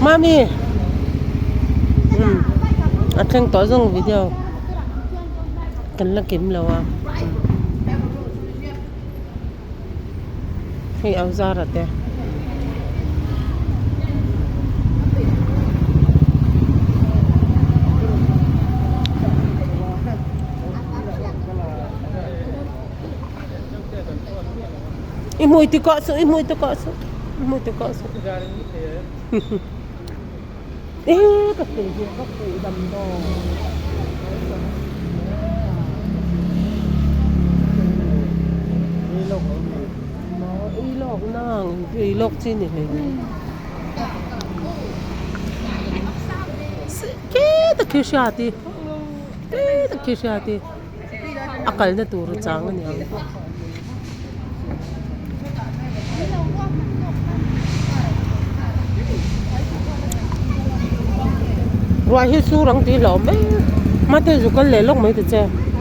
Mami umm a thleng tawh zawng video kan la kim lo a hei au zara te. I hmui ti kawh suh i hmui ti kawh suh i hmui ti kawh suh e ka thei hi ka fuh dam dawn ei lawk nang ei lawk chi ni hlei ke tak hi hriat i ke tak hi hriat i. a kalna tur a chang a ni ang. Ruah hi sur ang tih hlauh mai mate zu kal leh lawk mai ta che.